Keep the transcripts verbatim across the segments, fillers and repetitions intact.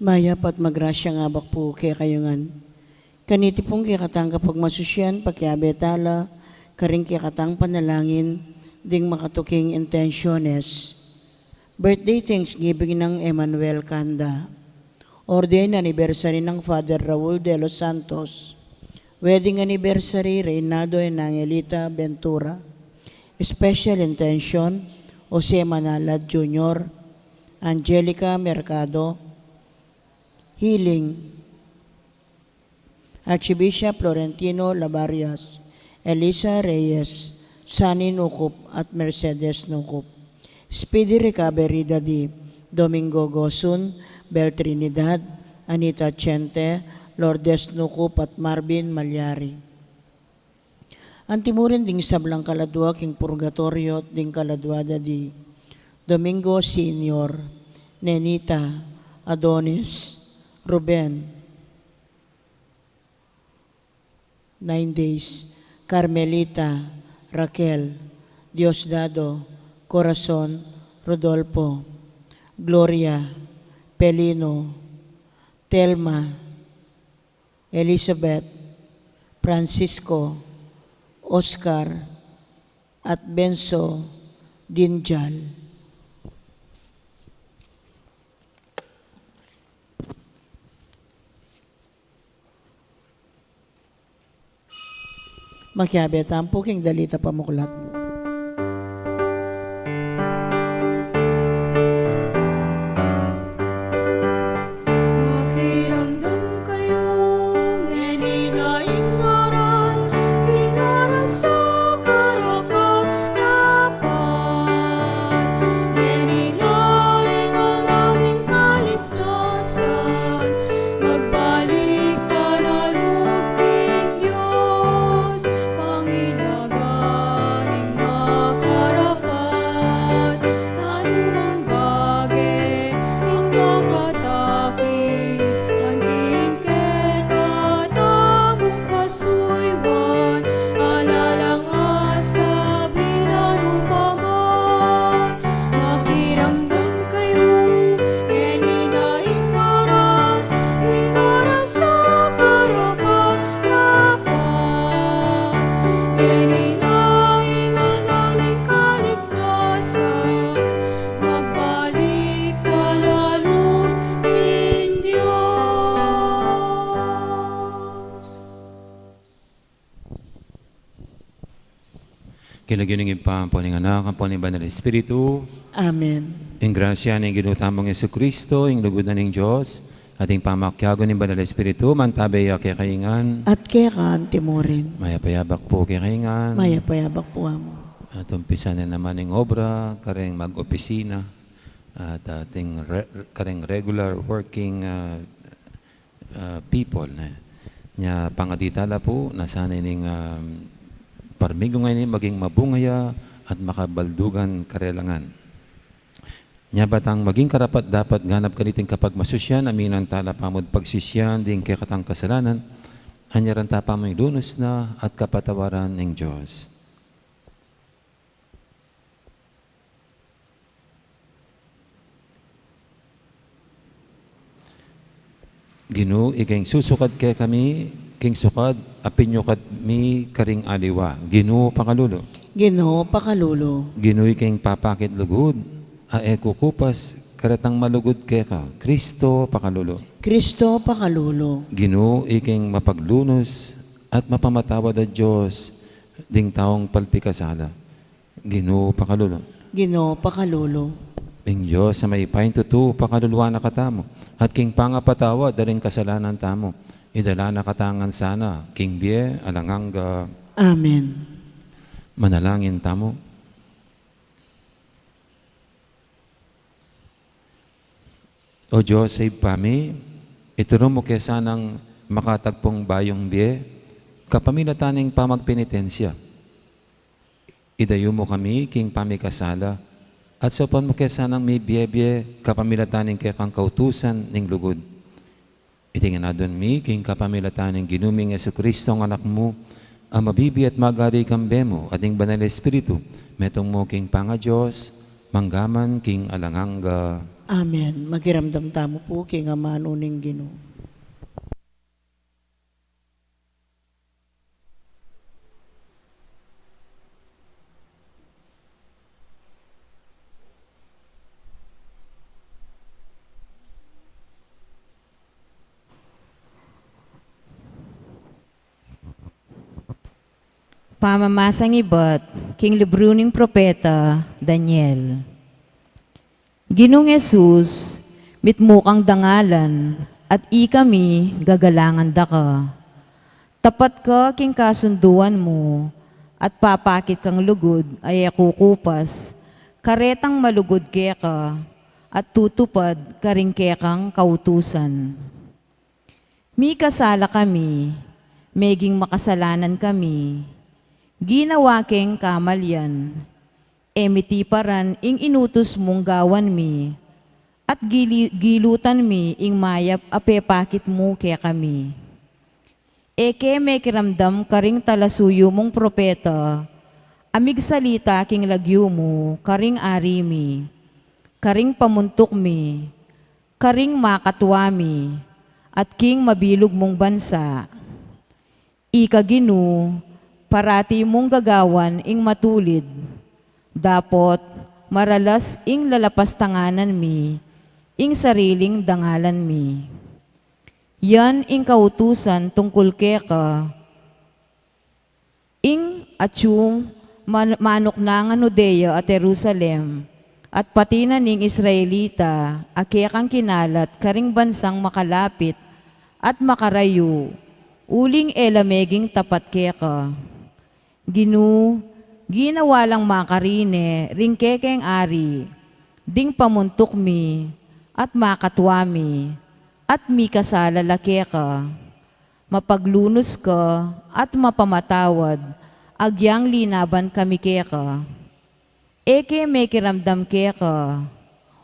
Mayap at magrasyang abak pu kekayu ngan. Kaniti pung kekatang kapagmasusyan, pakiabe tala karing kekatang panalangin ding makatuking intensyones. Birthday thanksgiving nang Emmanuel Canda. Ordain anniversary nang Father Raul de los Santos. Wedding anniversary, Reynaldo and Angelita Ventura. Special intention, Jose Manalad Junior, Angelica Mercado. Healing, Archbishop Florentino Labarias, Elisa Reyes, Sunny Nukup at Mercedes Nukup. Speedy recovery, Daddy. Domingo Gosun, Bel Trinidad, Anita Chente, Lourdes Nukup at Marvin Malyari. Antimurin ding sablang kaladua king purgatoryo at ding kaladua, Daddy. Domingo Senior, Nenita, Adonis, Ruben, nine days, Carmelita, Raquel, Diosdado, Corazon, Rodolfo, Gloria, Pelino, Telma, Elizabeth, Francisco, Oscar, at Benso Dinjal. Makiabe tamu pu king dalita pamuklat. Makiramdam kayu, ngeni na ing oras, ing oras a karapat-dapat. Ngeni na ing aldo ning kaligtasan, magbalik ta na lub king Dios, pangilagan ing makarapat. Anumang bage ing makatakit, anting kekatamung kasuyuan, ala lang asabi na nu pa man. Makiramdam kayu, ngeni na ing oras, ing oras a karapat-dapat. Ngeni na ing aldo ning kaligtasan, magbalik ta na lub king Dios. King lagyu ning Ibpa, ampo ning Anak, ampo ning Banal Espiritu. Amen. Ing grasya ning Ginu tamung Jesucristo, ing lugud na ning Dios, at ing pamakiabe ning Banal Espiritu, mantabe ya kekayu ngan. At keka antimurin. Mayap a abak pu kekayu ngan. Mayap a abak pu, Amu. At umpisan na naman ing obra, kareng mag-opisina, at ating re-, kareng regular working, ah, ah, people, ne. Nya pangadi tala pu, na sana ining, ah, parminggu ngeni maging mabunga ya at makabaldugan karela ngan. Nya ba tang maging karapat-dapat ganap kaniting kapagmasusyan, aminan tala pamud pagsisian ding kekatang kasalanan, anyaran ta pamung lunus na at kapatawaran ning Dios. Ginu, ika ing susukad kekami king sukad a pinyukad mi karing aliwa. Ginu, pakalulu. Ginu, pakalulu. Ginu, ika ing papakit lugud a e kukupas karetang malugud keka. Kristo, pakalulu. Kristo, pakalulu. Ginu, ika ing mapaglunus at mapamatawad a Dios ding taung palpikasala. Ginu, pakalulu. Ginu, pakalulu. Ing Dios a mayupaya king tutu, pakaluluan na katamu, at king pangapatawad da ring kasalanan tamu, idala na katamu ngan sana king bie alang angga. Amen. Manalangin tamu. O Dios a Ibpa mi, ituru mu ke sanang makatagpung bayung bie kapamilatan ning pamagpenitensya. Idayu mu kami king pamikasala, at saupan mu ke sanang mibie-bie kapamilatan ning kekang kautusan ning lugud. Iti ngan adwan mi king kapamilatan ning Ginu ming Jesucristo, ing Anak mu, a mabibie at magari kambe mu at ning Banal Espiritu, metung mu king pangaDios, mangga man king alang angga. Amen. Makiramdam tamu pu king amanu ning Ginu. Pamamasang ibat king libru ning propeta Daniel. Ginung Jesus, mitmu kang dangalan, at ikami gagalangan da ka. Tapat ka king kasunduan mu, at papakit kang lugud a e kukupas, karetang malugud keka, at tutupad karing kekang kautusan. Mikasala kami, meging makasalanan kami. Ginawa keng kamalian, e mi tiparan ing inutus mung gawan mi, at gili-, gilutan mi ing mayap a pepakit mu kekami. E ke mekiramdam karing talasuyu mung propeta a migsalita king lagyu mu karing ari mi, karing pamuntuk mi, karing makatua mi, at king mabilug mung bansa. Ika Ginu, parati mung gagawan ing matulid. Dapot maralas ing lalapastanganan mi, ing sariling dangalan mi. Yan ing kautusan tungkul keka, ing atiu man-, manuknangan Judea at Jerusalem, at pati na ning Israelita a kekang kinalat karing bansang makalapit at makarayu, uling e la meging tapat keka. Ginu, ginawa lang makarine ring kekeng ari, ding pamuntuk mi, at makatua mi, at mikasala la keka. Mapaglunus ka at mapamatawad, agyang linaban kami keka. E ke mekiramdam keka,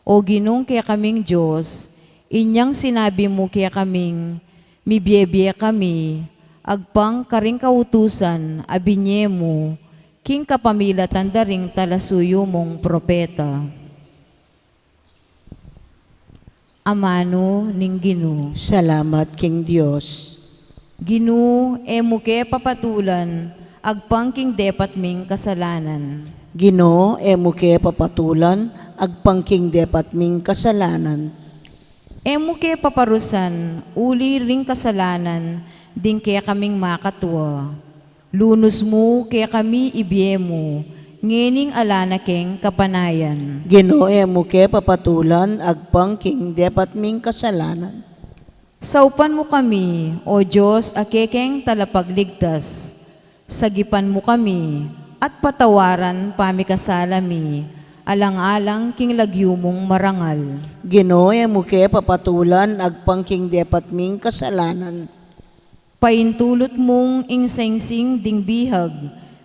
O Ginung kekaming Dios, inyang sinabi mu kekaming mibiebie kami, agpang karing kautusan a binie mu, king kapamilatan da ring talasuyu mung propeta. Amanu ning Ginu. Salamat king Dios. Ginu, e mu ke papatulan agpang king depat ming kasalanan. Ginu, e mu ke papatulan agpang king depat ming kasalanan. E mu ke paparusan uli ring kasalanan ding kekaming makatua. Lunus mu kekami ibie mu, ngening ala na keng kapanayan. Ginu, e mu ke papatulan agpang king depat ming kasalanan. Saupan mu kami, O Dios, a kekeng talapagligtas. Sagipan mu kami, at patawaran pamikasala mi, alang-alang king lagyu mung marangal. Ginu, e mu ke papatulan agpang king depat ming kasalanan. Paintulut mung ing singsing ding bihag,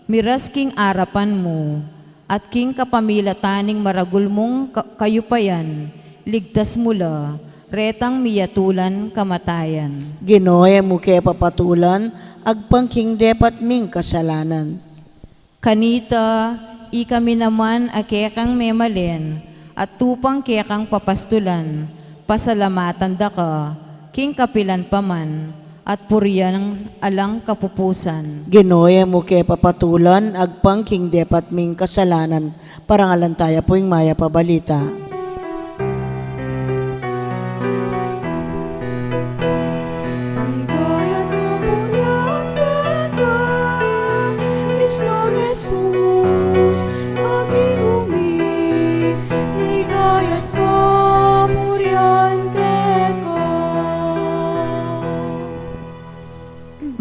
miras king arapan mu, at king kapamilatan ning maragul mung ka-, kayupayan, ligtas mu la, retang miyatulan kamatayan. Ginu, e mu ke papatulan agpang king depat ming kasalanan. Kanita, ikami naman a kekang memalen, at tupang kekang papastulan, pasalamatan da ka, king kapilan pa man, at purian alang kapupusan. Ginu, e mu ke papatulan agpang king depat ming kasalanan. Parangalan taya pu ing mayap a balita. Ligaya at kapurian keka, Kristong Jesus, a Ginu mi, ligaya at kapurian keka.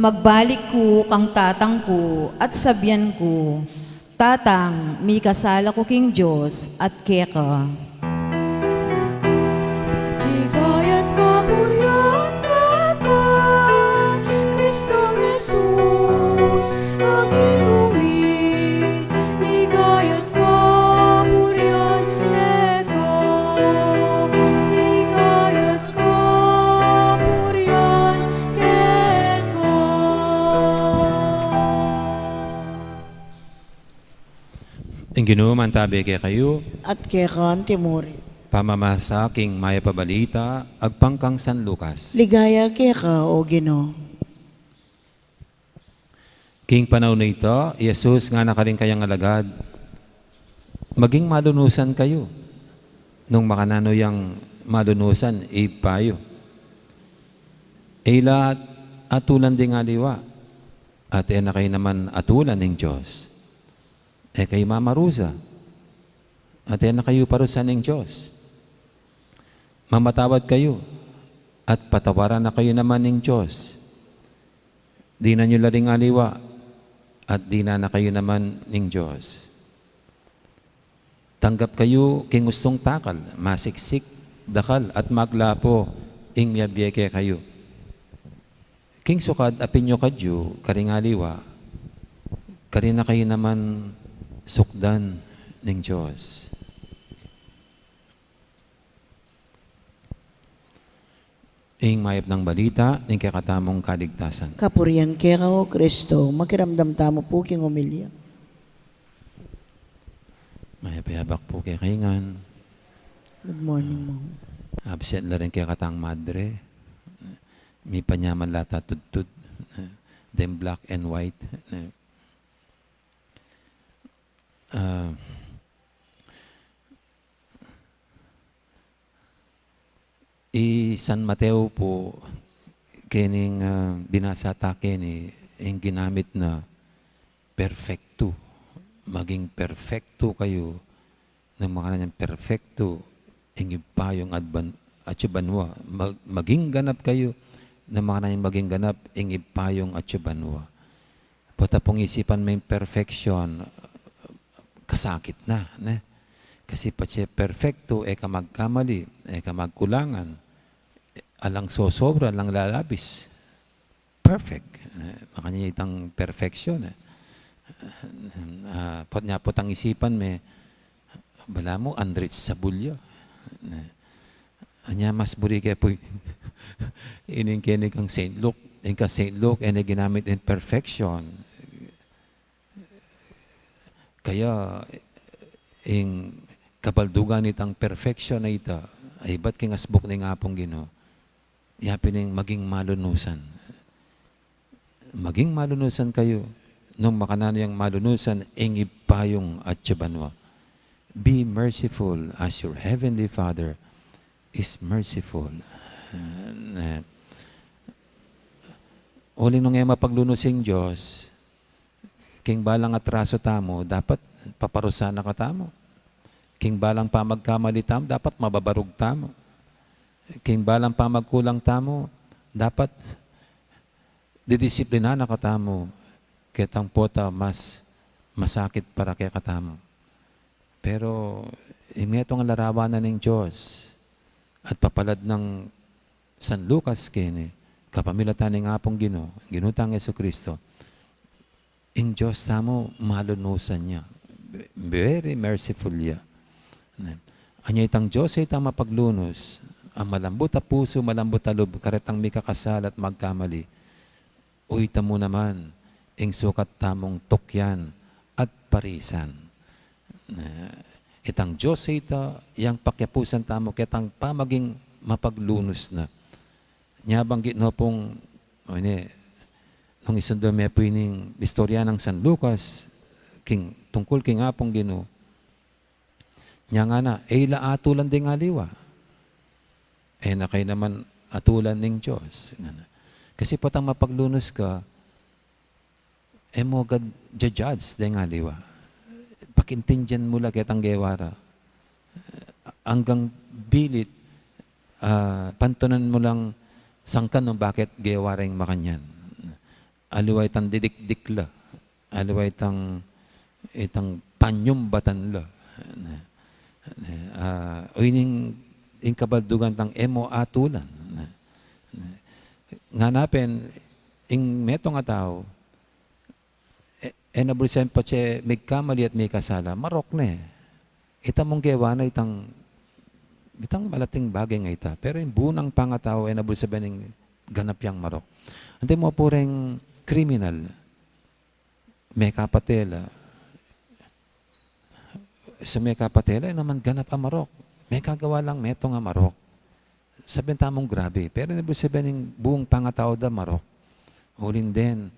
Magbalik ku kang tatang ku at sabian ku, Tatang, mikasala ku king Dios at keka. Ligaya at kapurian keka, Kristong Jesus, a Ginu mi. Ligaya at kapurian keka, ligaya at kapurian keka. Ing Ginu mantabi kekayu. At keka anti mu rin. Pamamasa king Mayap a Balita agpang kang San Lucas. Ligaya keka, O Ginu. King panaun a ita, i Jesus ngana karing kayang alagad, "Maging malunusan kayu, nung makananu yang malunusan i Ibpa yu. E la atulan ding aliwa, at e na kayu naman atulan ning Dios. E kayu mamarusa, at e na kayu parusan ning Dios. Mamatawad kayu, at patawaran na kayu naman ning Dios. Dinan yu la ring aliwa, at dinan na kayu naman ning Dios. Tanggap kayu king ustung takal, masiksik, dakal, at maglapo ing miyabie kekayu. King sukad a pinyukad yu karing aliwa, karin na kayu naman sukdan ning Dios." Ing Mayap a Balita ning kekatamung kaligtasan. Kapurian keka, O Kristo. Makiramdam tamu pu king omilya. Mayap a abak pu kekayu ngan. Good morning, Mong. Absent la rin kekatang madre. Mipanyaman la ta tudtud. Then black and white. Ah, i San Mateo pu, kening, ah, binasa ta keni, ing ginamit na perfektu. "Maging perfektu kayu, nung makananu yang perfektu ing Ibpa yung atban-, atsu banua." Mag-, maging ganap kayu, nung makananu yang maging ganap ing Ibpa yung atsu banua. Pota pung isipan me ing perfection, kasakit na, ne? Kasi patse perfektu, e ka magkamali, e ka magkulangan, alang sosobra, alang lalabis. Perfect. Eh, makanyan itang perfection, eh. Ah, pot nya, potang isipan me, balamu, unreachable ya. Eh, anya mas buri ke pu, ining keni kang Saint Luke. Ing kang Saint Luke, e ne ginamit ing perfection. Kaya, ing kabaldugan itang perfection a ita, ay bat king asbuk ning Apung Ginu, yapin ing maging malunusan. "Maging malunusan kayu, nung makananu yang malunusan ing Ibpa yung atsu banua." Be merciful as your heavenly Father is merciful. Eh, uli nung e mapaglunus ing Dios, king balang atraso tamu, dapat paparusan na katamu. King balang pamagkamali tamu, dapat mababarug tamu. King balang pamagkulang tamu, dapat didisiplina na katamu, ketang pota mas masakit para kekatamu. Pero, ing metung a larawan na ning Dios, at papalad nang San Lucas keni, kapamilatan ning Apung Ginu, Ginu tang Jesucristo, ing Dios tamu malunusan ya. Very merciful ya. Ne? Anya itang Dios a ita mapaglunus, a malambut a pusu, malambut a lub, karetang mikakasala at magkamali. Uyta mu naman ing sukat tamung tukyan at parisan. Ne? Itang Dios a ita, yang pakiapusan tamu, ketang pamaging mapaglunus na. Nya banggit no pung, o ini, nung isundu me pu ining istorya nang San Lucas, king, tungkul king Apung Ginu. Nya ngana, "E la atulan ding aliwa. E na kayu naman atulan ning Dios." Ngana. Kasi potang mapaglunus ka, e mu agad ja-judge deng aliwa. Pakintindian mu la ketang gewa ra. Anggang bilit, ah, pantunan mu lang sangkan nung bakit gewa ra ing makanyan. Aliwa itang didikdik la. Aliwa itang, itang panyumbatan la. Ah, o ining, ing kabaldugan tang e mu atulan. Ngana pin, ing metung a tau, e, e na buri sa patse migkamali at mikasala, marok ne. Ita mung gewa na itang, itang malating bagay nga ita. Pero ing bunang pangatau, e na buri sa ning ganap yang marok. Ante mu pu reng kriminal, mekapate la. Sa mekapate la, e naman ganap a marok. Mekagawa lang metung a marok. Sabian tamung grabe. Pero e na bu sabian ing buung pangatau da marok. Uling den,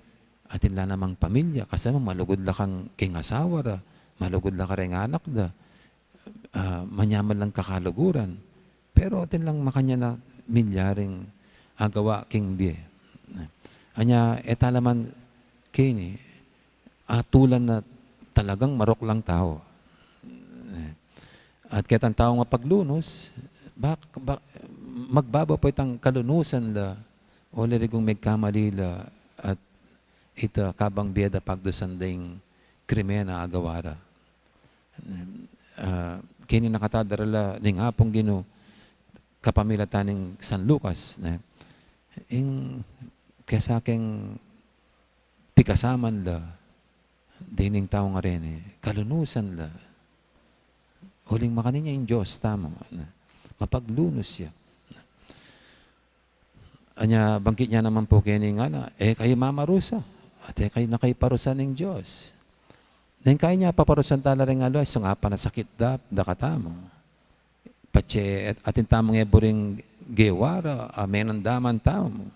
atin la namang pamilya, kasi mu malugud la kang king asawa ra, malugud la kareng anak da, ah, manyaman lang kakaluguran. Pero atin lang makanyan a milyaring agawa king bie. Anya, e ta la man keni, atulan na talagang marok lang tau. At ketang taung mapaglunus, bak-, bak-, magbaba pa itang kalunusan da, o lirigung megkamali la, at ita kabang bie da pagdusan da ing krimen a agawa ra. Ah, keni nakatadara la ning Apung Ginu kapamilatan ning San Lucas, ne? Ing kesa keng pikasaman la, dining tau ngeni, kalunusan la. Uling makanyan ya ing Dios tamu, ne? Mapaglunus ya. Anya, bangkit na naman pu keni ngana, e kayu mamarusa, at e kayu na kayu parusan ning Dios. Neng kaya niya paparusan tala ring aliwa, isunga pa na sakit da, da katamu. Patse, at-, atin tamung e buring gewa ra, a menandaman tamu.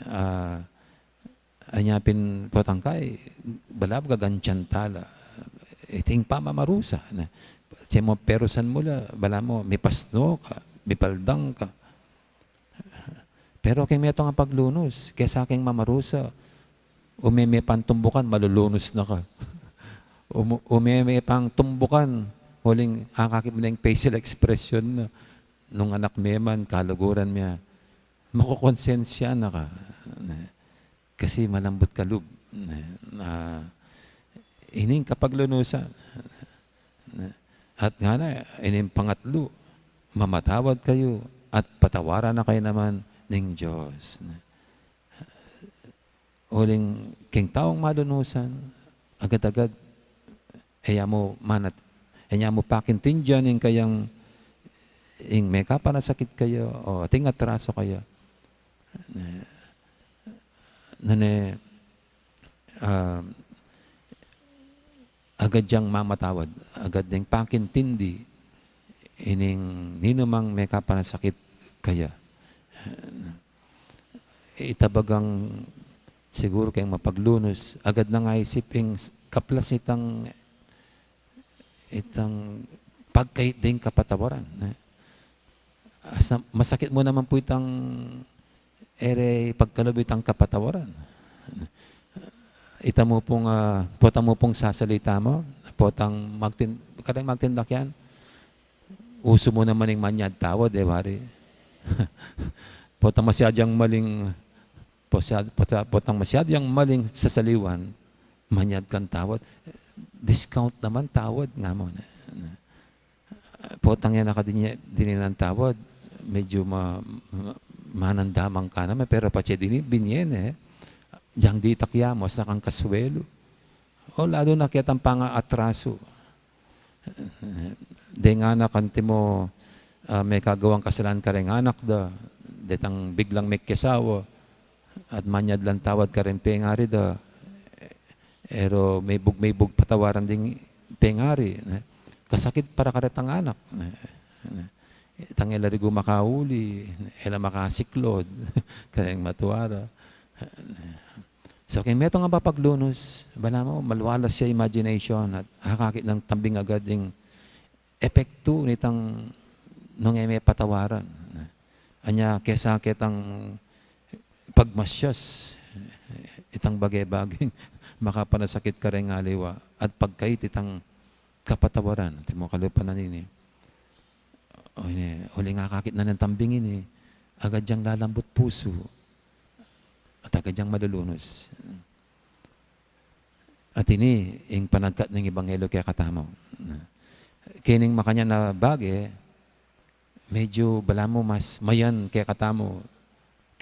Ah, anya pin potang kai, balamu gagantian tala. Iting pamamarusa, ne? Patse mu perusan mu la, balamu mipasno ka, mipaldang ka. Pero keng metung a paglunus, kesa keng mamarusa, ume me pang tumbukan, malulunus na ka. Umu-, ume me pang tumbukan, uling akakit mu neng facial expression na, nung anak me man, kaluguran me, makukonsensya na ka. Ne? Kasi malambut ka lub. Ne? Na, ining kapaglunusan. Ne? At ngana, ining pangatlu, mamatawad kayu, at patawaran na kayu naman ning Dios. Ne? Uling keng taung malunusan, agad-agad, e ya mu manat-, e ya mu pakintindian ing kayang, ing mekapanasakit kaya, o ating atraso kaya. Ne, nune, ah, agad yang mamatawad, agad yang pakintindi ining ninumang mekapanasakit kaya. Ita bagang siguru keng mapaglunus, agad nang aisip ing s-, kaplas itang, itang pagkait ding kapatawaran, ne? Asa, masakit mu naman pu itang e re pagkalub itang kapatawaran. Ita mu pung, ah, potang mu pung sasalita mu, potang magtin-, kareng magtinda kyan, usu mu naman ing manyad tawad, e wari. Potang masyadu yang maling, posya-, pota-, potang masyadu yang maling sasaliwan, manyad kang tawad. Discount naman tawad, nga mu na. Potang yan a ka dinan, dinan tawad, medyu ma-, ma-, manandaman ka naman, pero patse dini, binye ne, e. Yang ditak ya mu, asa kang kaswelu. O, lalu na ketang pangaatrasu. Deng anak, antimo, ah, mekagawang kasalan kareng anak da, detang biglang mekesawa, at manyad lang tawad kareng pengari da, e ro mebug-mebug patawaran ding pengari, ne? Kasakit para karetang anak, ne? Ne? Itang e la rigu makauli, e la makasiklod, kareng matua ra. So, keng metung a mapaglunus, balamu, malualas ya imagination at akakit nang tambing agad ing epektu nitang nung e me patawaran. Anya, kesa ketang pagmasyas, itang bage-bageng makapanasakit kareng aliwa at pagkait itang kapatawaran. Antimo kalupa na nini. O, ini, uling akakit na neng tambing ini, agad yang lalambut pusu at agad yang malulunus. At ini, ing panagkat ning ebanghelyu kekatamu. Kening makanyan a bage, medyu balamu mas mayan kekatamu,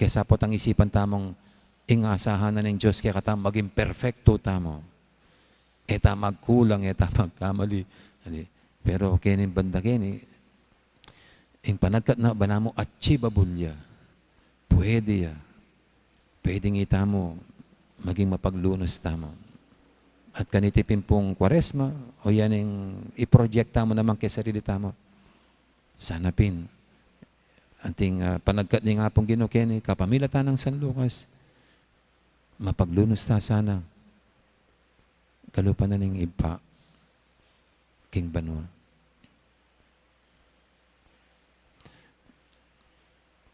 kesa potang isipan tamung ing asahan na ning Dios kekatamu, maging perpektu tamu. E ta magkulang, e ta magkamali. Pero kening banda keni, ing panagkat na balamu achievable ya. Pwede ya. Pwedeng itamu maging mapaglunus tamu. At kaniti pin pung Kwaresma, o yan ing i-project tamu naman keng sarili tamu. Sana pin, anting, ah, panagkat ning Apung Ginu keni, kapamilatan nang San Lucas, mapaglunus ta sana kalupa na ning Ibpa king banua.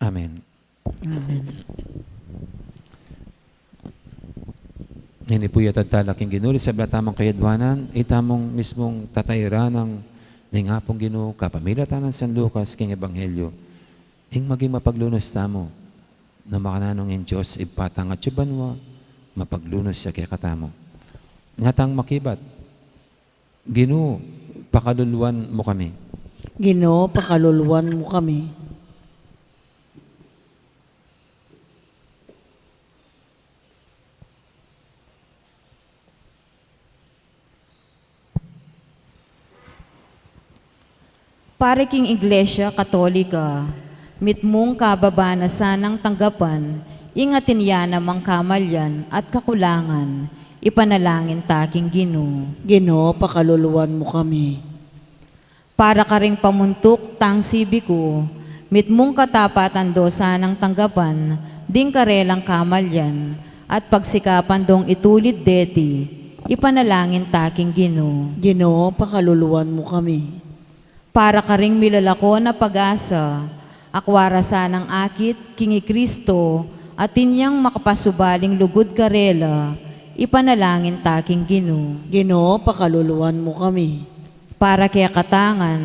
Amen. Amen. Ngeni pu, iyatas tala king Ginu ing sabla tamung kayadwanan, itamung mismung tatairan ning Apung Ginu kapamilatan nang San Lucas king Ebanghelyo. Ing maging mapaglunus tamu, nung makananu ing Dios Ibpa tang atsu banua, mapaglunus ya kekatamu. Nga tang makibat, Ginu, pakaluluan mu kami. Ginu, pakaluluan mu kami. Para king Iglesia Katolika, mitmung kababa na sanang tanggapan ing atin ya namang kamalian at kakulangan, ipanalangin ta king Ginu. Ginu, pakaluluan mu kami. Para karing pamuntuk tang sibiku, mitmung katapatan do sanang tanggapan ding karelang kamalian at pagsikapan dong itulid deti, ipanalangin ta king Ginu. Ginu, pakaluluan mu kami. Para karing milalako na pag-asa, akua ra sanang akit king i Kristo, atin yang makapasubaling lugud karela, ipanalangin ta king Ginu. Ginu, pakaluluan mu kami. Para kekatang ngan,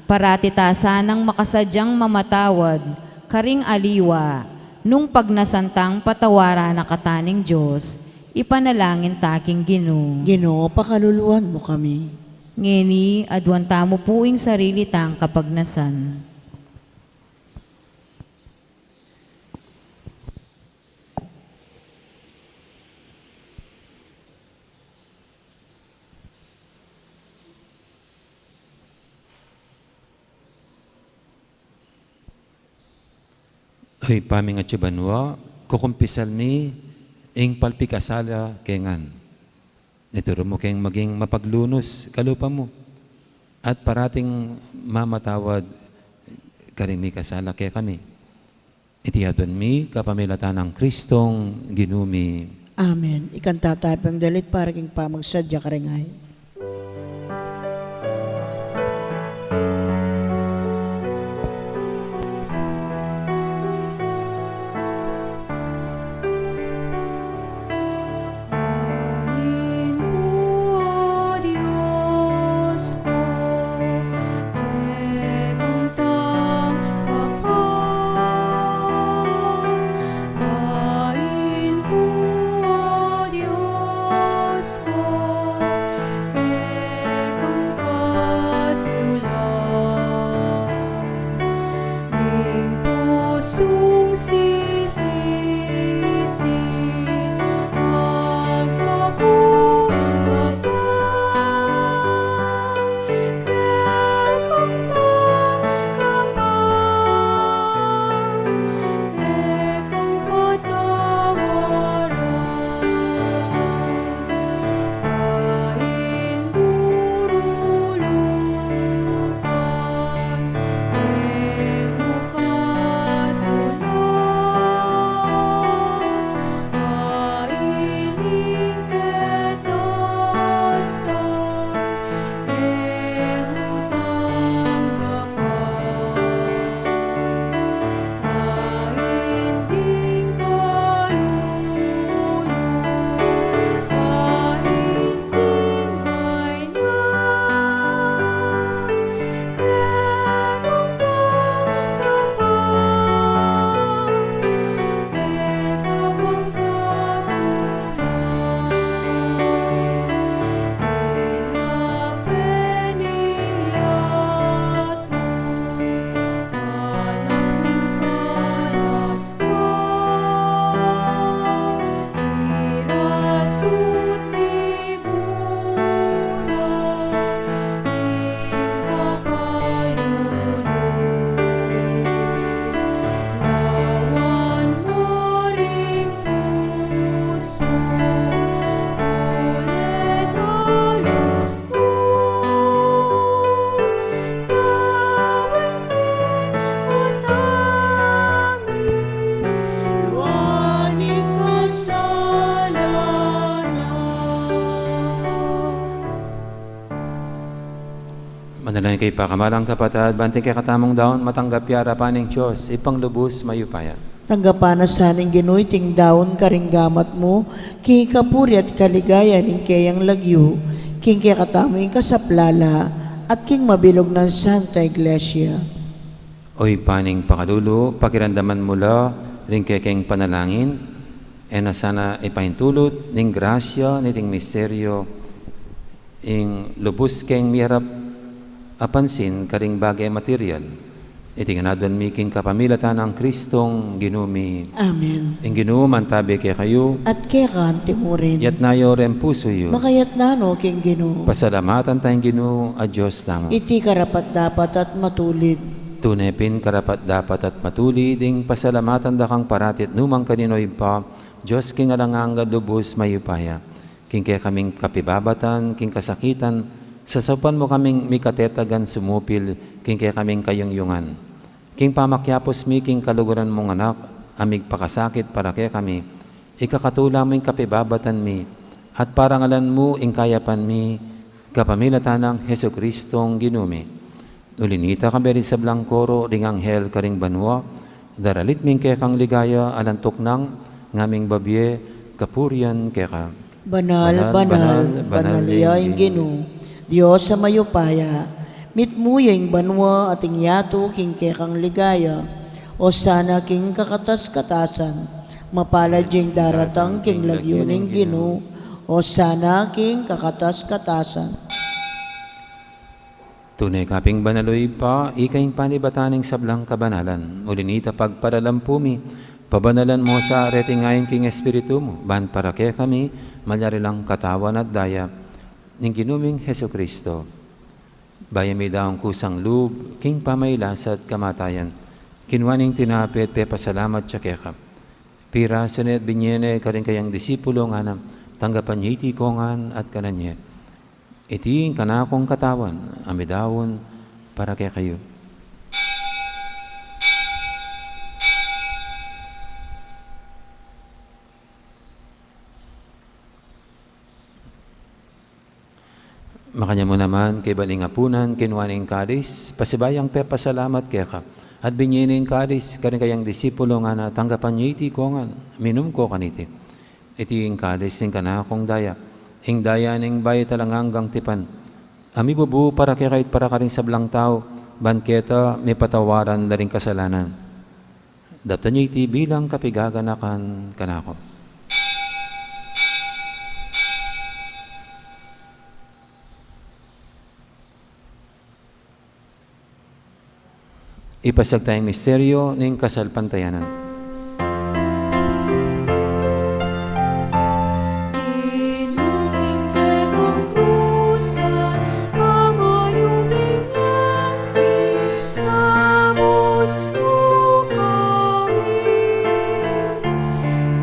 parati ta sanang makasadyang mamatawad karing aliwa, nung pagnasan tang patawaran na kata ning Dios, ipanalangin ta king Ginu. Ginu, pakaluluan mu kami. Ngeni, aduan tamu pu ing sarili tang kapagnasan. O Ibpa ming atsu banua, kukumpisal mi ing palpikasala ke ngan. Ituru mu keng maging mapaglunus kalupa mu, at parating mamatawad karing mikasala kekami. Iti aduan mi kapamilatan nang Kristong Ginu mi. Amen. Ikanta tamu pang dalit para king pamagsadya karing ay. Dalangin kayu, pakamalan kung kapatad, ban iting kekatamung daun matanggap ya arapan ning Dios, Ibpang lubus mayupaya. Tanggapan na sa ning Ginu iting daun karing gamat mu, king kapurian at kaligayan ning keyang lagyu, king kekatamu ing kasaplalan, at king mabilug nang Santa Iglesia. O Ibpa ning pakalulu, pakiramdaman mu la ring kekeng panalangin, e na sana ipaintulut ning grasya niting misteryu, ing lubus keng miyarap a pansin karing bage material. Iti ngan aduan mi king kapamilatan nang Kristong Ginu mi. Amen. Ing Ginu mantabi kekayu. At keka mu rin. Yatna yu ring pusu yu. Makayatna no king Ginu. Pasalamatan taya ing Ginu a Dios tamu. Iti karapat-dapat at matulid. Tune pin karapat-dapat at matulid ing pasalamatan da kang parati at nu man karin, O Ibpa, Dios king alang angga, lubus mayupaya. King kekaming kapibabatan king kasakitan, sasaupan mu kaming mikatetagan sumupil king kekaming kayungyungan. King pamakiapus mi king kaluguran mung Anak a migpakasakit para kekami, ikakatula mu ing kapibabatan mi, at parangalan mu ing kayapan mi, kapamilatan nang Jesukristong Ginu mi. Uli nita, kambe ring sablang koro ding anghel karing banua, daralit mi ing kekang ligaya alang tuknang, ngaming babie kapurian keka. Banal, banal, banal, banal ya ing Ginu, Dios a mayupaya. Mitmu ya ing banua at ing yatu king kekang ligaya. Osana king kakatas-katasan. Mapalad ya ing daratang king lagyu ning Ginu. Osana king kakatas-katasan. Tune ka pin banal, O Ibpa, ika ing panibatan ning sablang kabanalan. Uli nita, pagparalampu mi, pabanalan mu sa reting ain king Espiritu mu, ban para kekami malyari lang katawan at daya ning Ginu ming Jesucristo. Bayu mi daun kusang lub king pamagkasakit at kamatayan, kinua ne ing tinape at pepasalamat ya keka. Pirasu ne at binie ne karing kayang disipulo, ngana, tanggapan ye iti kongan at kanan ye. Iti ing kanakung katawan a midaun para kekayu. Makanyan mu naman, kaybat ning apunan, kinua ne ing kalis, pasibayu yang pepasalamat keka, at binie ne ing kalis karing kayang disipulo, ngana, tanggapan ye iti kongan, minum ko kaniti. Iti ing kalis ning kanakung daya, ing daya ning bayu at alang anggang tipan, a mibubu para kekayu at para karing sablang tau, ban keta mipatawaran la ring kasalanan. Daptan ye iti bilang kapaganakan kanaku. Ipasiag taya ing misteryu ning kasalpantayanan.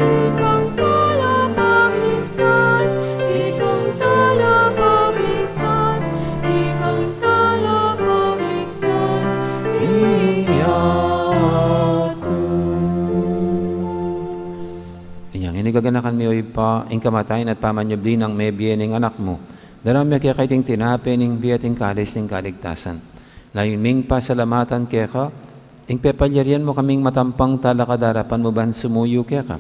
Ikang talapagligtas, ikang talapagligtas, ikang talapagligtas, ing yatu. Inyang ini gaganakan mi, O Ibpa, ing kamatayan at pamanyubli nang mebie ning Anak mu. Daraun mi keka iting tinape ning bie at ing kalis ning kaligtasan. Layun ming pasalamatan keka ing pepalyarian mu kaming matampang talakad king arapan mu ban sumuyu keka.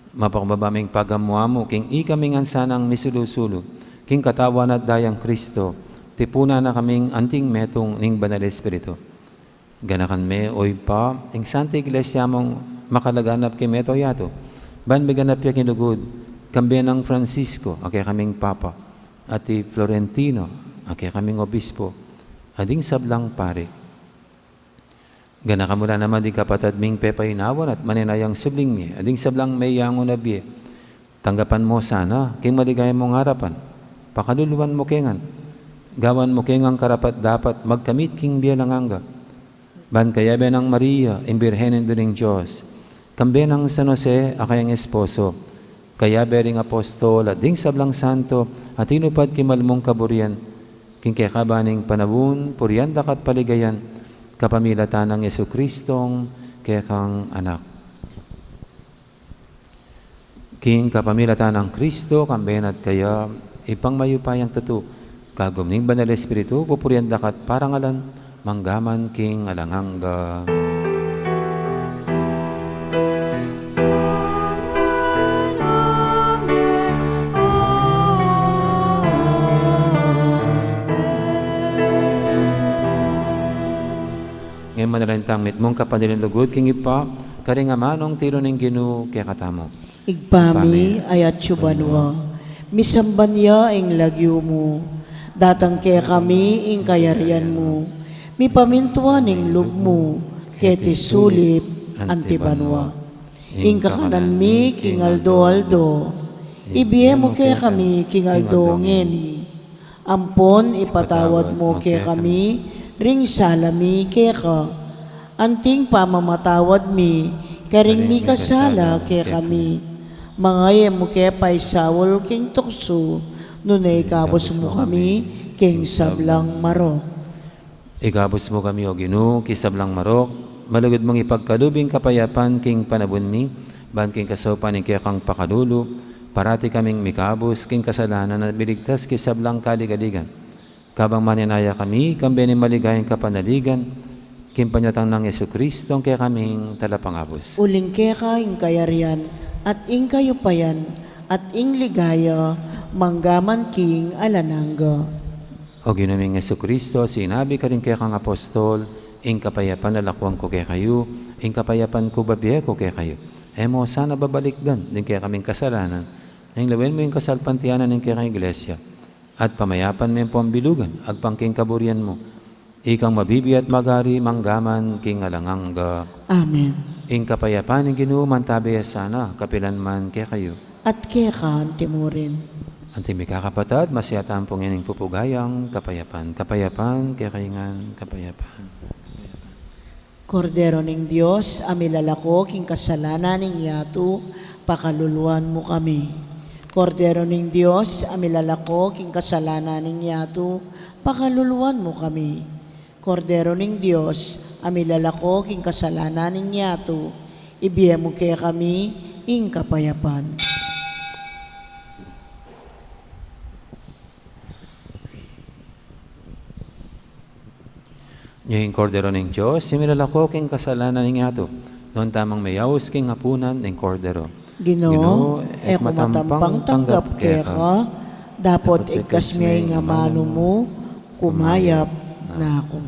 Mapakumbaba ming pagamu-amu king ikami ngan sanang misulu-sulu king katawan at dayang Kristo, tipunan na kaming anting metung ning Banal Espiritu. Ganakan me, O Ibpa, ing Santa Iglesia mung makalaganap king mabilug a yatu, ban miganap ya king lugud, kambe nang Francisco a kekaming Papa, at i Florentino a kekaming Obispo, at ding sablang pari. Ganakan mu la naman ding kapatad ming pepainawan at maninayang subling mie, at ding sablang meyangu na bie. Tanggapan mu sana king maligaya mung arapan. Pakaluluan mu ke ngan. Gawan mu ke ngan karapat-dapat magkamit king bie alang angga. Ban kayabe nang Maria, ing Birhen Indu ning Dios, kambe nang San Jose a kayang esposo, kayabe ring apostol at ding sablang santo a tinupad king malmung kaburian, king kekaban ning panaun, purian da ka at paligayan, kapamilatan nang Jesucristong kekang Anak. King kapamilatan nang Kristo, kambe na at kaya, Ibpang mayupayang tutu, Kagum ning Banal Espiritu, pupurian daka at parangalan, manggaman king alang angga. Ngeni manalangin tang mitmung kapanayan lugud king Ibpa, karing amanung tiru ning Ginu kekatamu. Ibpa mi, atsu ka banua, misamban ya ing lagyu mu, datang kekami ing kayarian mu, mipamintuan ing lub mu, keti sulip anti banua. Ing kakanan mi king aldo-aldo, ibie mu kekami king aldo ngeni. Ampon ipatawad mu kekami ring sala mi keka, anting pamamatawad mi karing mikasala kekami. Manga e mu ke paisaul king tuksu, nune ikabus mu kami king sablang marok. Ikabus mu kami, O Ginu, king sablang marok, malugud mung ipagkalub ing kapayapan king panabun mi, ban king kasaupan ning kekang pakalulu, parati kaming mikabus king kasalanan at miligtas king sablang kaligaligan. Kabang manenaya kami, kambe ning maligayang kapanaligan, king panyatang nang Jesucristo, a kekaming Talapangabus. Uling keka ing kayarian, at ing kayupayan, at ing ligaya, manggaman king alang angga. O Ginu ming Jesucristo, sinabi karing kekang apostol, ing kapayapan lalakwan ku kekayu, ing kapayapan ku bibie ku kekayu. E mu sana babalikdan ding kekaming kasalanan, nune lawen mu ing kasalpantayanan ning kekang Iglesia, at pamayapan me ampon bilugan agpang king kaburian mu. Ikang mabibie at magari manggaman king alang angga. Amen. Ing kapayapan ning Ginu mantabe ya sana, kapilan man kekayu. At keka antimurin. Anting mikakapatad, masiyatampu ngening pupugayang kapayapan. Kapayapan kekayu ngan, kapayapan. Kordero ning Dios, a milalako king kasalanan ning yatu, pakaluluan mu kami. Kordero ning Dios, a milalako king kasalanan ning yatu, pakaluluan mu kami. Kordero ning Dios, a milalako king kasalanan ning yatu, ibie mu kekami ing kapayapan. Ing Kordero ning Dios, a milalako king kasalanan ning yatu. Nuan tamung meyaus king apunan ning Kordero. Ginu, e ku matampang tanggap keka, dapot igkas me ing amanu mu, kumayap na ku.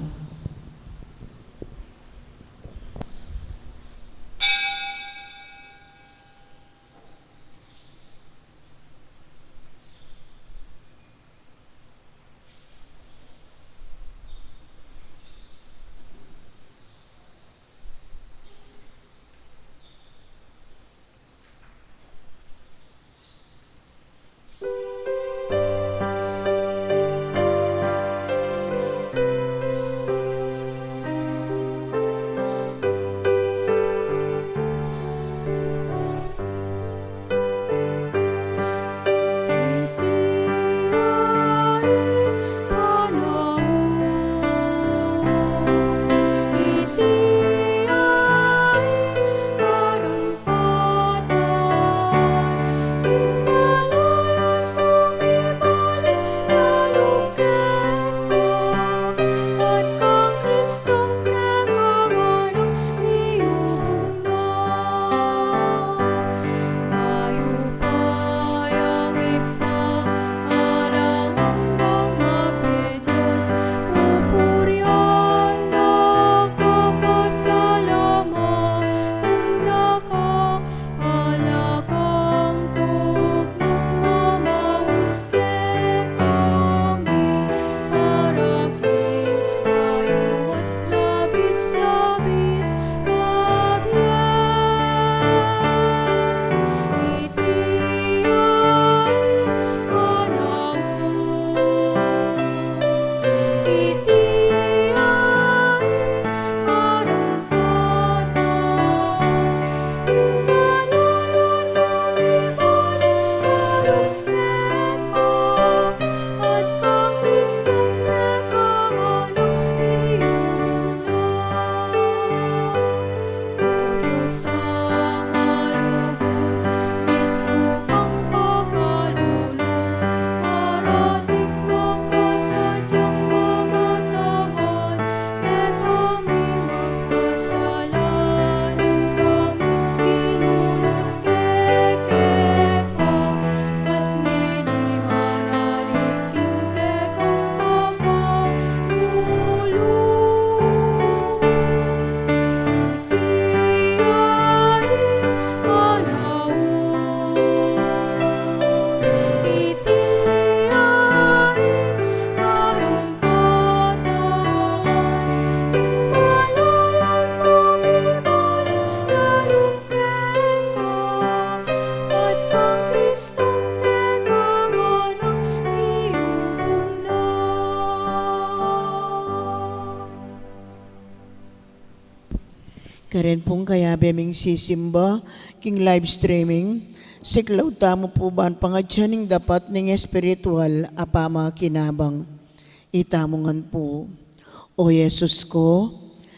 Karen pung kayabe ming sisimba king live streaming, siklaud tamu pu ban pangadyan ing dapat ning espiritual a pamakinabang. Itamu ngan pu. O Jesus ko,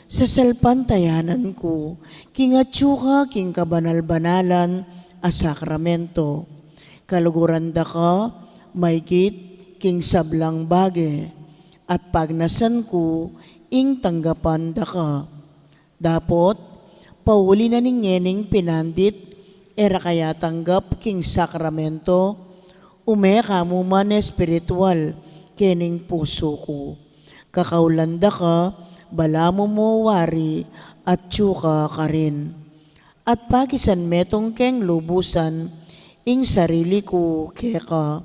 sasalpantayanan ku king atyu ka king kabanal-banalan a sakramento. Kaluguran da ka maigit king sablang bage, at pagnasan ku ing tanggapan da ka. Dapot, pauli na ning ngening pinandit e ra ka yatanggap king sakramento, ume ka mu man espiritual kening pusu ku. Kakaulan da ka, balamu mu wari, atyu ka karin. At pakisan metung keng lubusan ing sarili ku keka.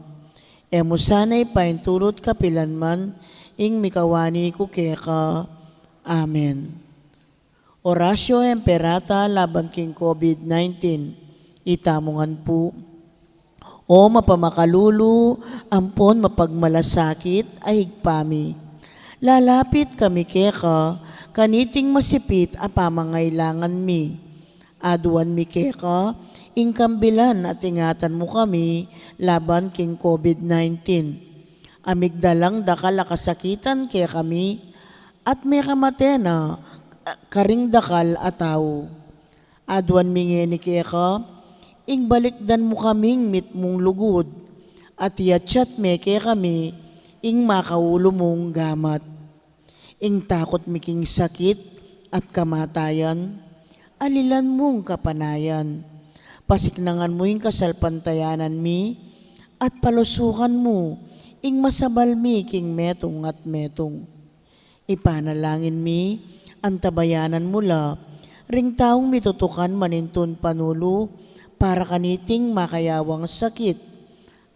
E mu sana ipaintulut kapilan man ing mikawani ku keka. Amen. Oratio Imperata laban king COVID nineteen. Itamu ngan pu. O mapamakalulu ampon mapagmalasakit a Ibpa mi, lalapit kami keka kaniting masipit a pamangailangan mi. Aduan mi keka ing kambilan at ingatan mu kami laban king COVID nineteen. A migdalang dakal a kasakitan kekami at mekamate na karing dakal a tau. Aduan mi ngeni keka ing balikdan mu kaming mitmung lugud, at iyatyat me kekami ing makaulu mung gamat. Ing takut mi king sakit at kamatayan, alilan mung kapanayan. Pasiknangan mu ing kasalpantayanan mi, at palusukan mu ing masabal mi king metung at metung. Ipanalangin mi, antabayanan mu la ring taung mitutukan manintun panulu para kaniting makayawang sakit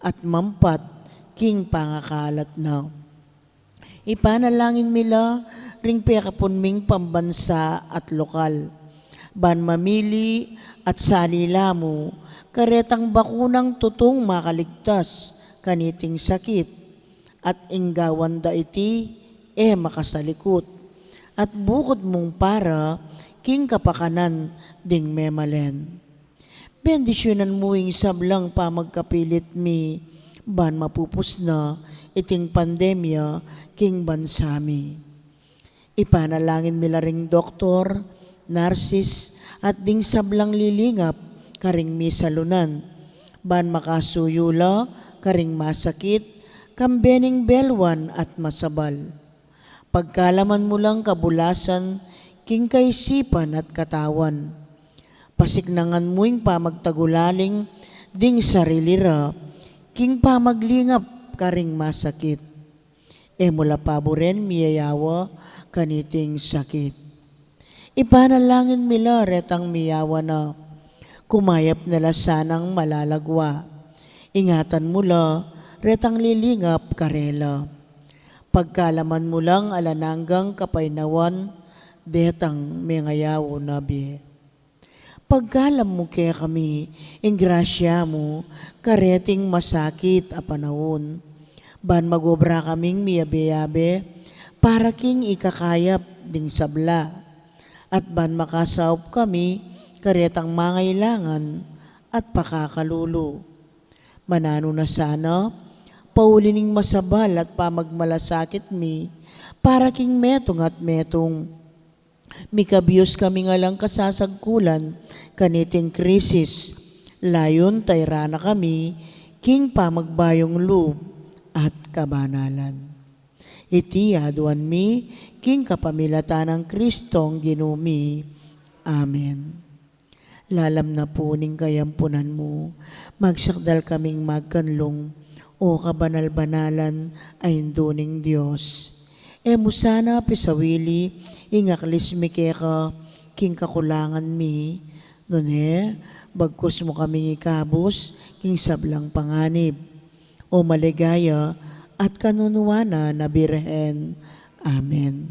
at mampat king pangakalat na. Ipanalangin mi la ring pekapun ming pambansa at lokal, ban mamili at salila mu karetang bakunang tutung makaligtas kaniting sakit, at ing gawan da iti e makasalikut, at bukud mung para king kapakanan ding memalen. Bendisyunan mu ing sablang pamagkapilit mi ban mapupus na iting pandemya king bansa mi. Ipanalangin mi la ring doktor, narsis, at ding sablang lilingap karing misalunan, ban makasuyu la karing masakit, kambe ning belwan at masabal. Pagkalaman mu lang kabulasan king kaisipan at katawan. Pasiknangan mu ing pamagtagulaling ding sarili ra king pamaglingap karing masakit. E mu la paburen miyayawa kaniting sakit. Ipanalangin mi la retang miyawa na, kumayap na la sanang malalagwa. Ingatan mu la retang lilingap karela. Pagkalaman mu lang alang anggang kapaynawan detang mengayaw na bie. Pagkalam mu kekami ing grasya mu kareting masakit a panaun, ban magobra kaming miyabe-yabe para king ikakayap ding sabla, at ban makasaup kami karetang mangailangan at pakakalulu. Mananu na sana, pauli ning masabal at pamagmalasakit mi para king metung at metung. Mikabius kaming alang kasasagkulan kaniting krisis, layun tayra na kami king pamagbayung lub at kabanalan. Iti aduan mi king kapamilatan nang Kristong Ginu mi. Amen. Lalam na pu ning kayampunan mu, magsakdal kaming magkanlung, O kabanal-banalan a Indu ning Dios. E mu sana pisawili ing aklis mi keka king kakulangan mi, nune bagkus mu kaming ikabus king sablang panganib. O maligaya at kanunuanan a Birhen. Amen.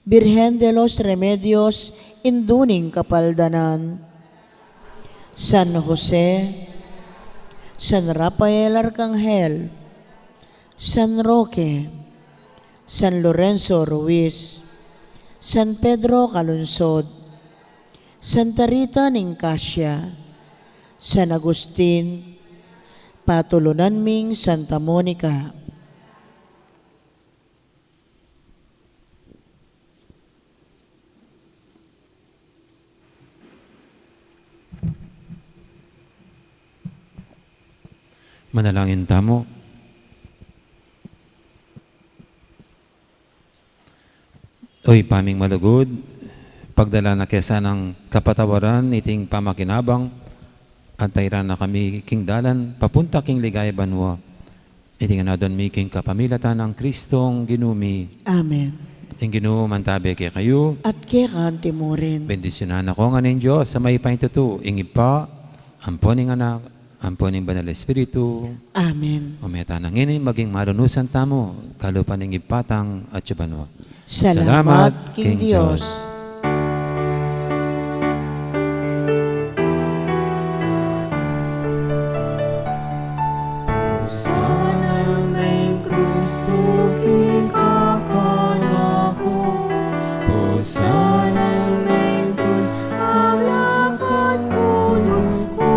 Birhen de los Remedios, Indu ning Kapaldanan. San Jose, San Rafael Arcangel, San Roque, San Lorenzo Ruiz, San Pedro Calungsod, Santa Rita ning Kasia, San Agustin, patulunan ming Santa Monica. Manalangin tamu. O Ibpa ming malugud, pagdala na ke sanang kapatawaran iting pamakinabang, at tairan na kami king dalan papunta king ligaya banua. Iti ngan adwan mi king kapamilatan nang Kristong Ginu mi. Amen. Ing Ginu mantabe kekayu. At keka antimurin. Bendisyunan na ko ngan ning Dios a mayupaya tutu, ing Ibpa, ampo ning Anak, ampo ning Banal Espiritu. Amen. O meta na ngeni, maging malunusan tamu, kalupa ning Ibpa tang atsu banua. Salamat king Dios. Sana ing krus, tuki kakanaku. Sana ing krus, alakat pulung ku.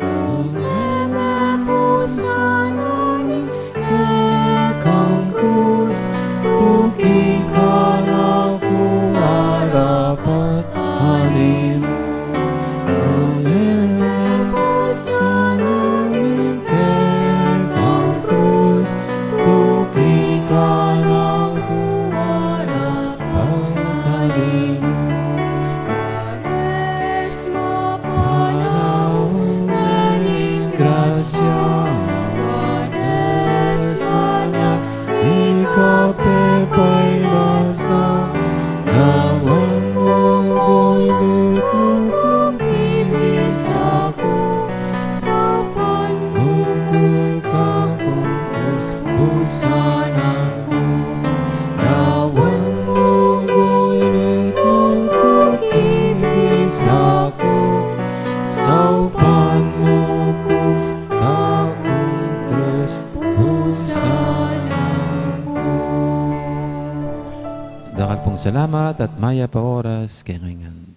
Lumeme pu sana ning kekang krus, tuki kanaku arapat ali mu. Lumeme pu sana ning kekang krus, tuki kanaku arapat ali mu. Mares mapanaun na ning grasya, mares mapanaun ing kapepailasan, lawan mung gulung tuki bisa ku, saupan mu ku kakung krus pusanan ku. Lawan mung gulung tuki bisa ku, saupan mu ku kakung krus pusanan ku. Dakal pung salamat at mayap a oras kekayu ngan.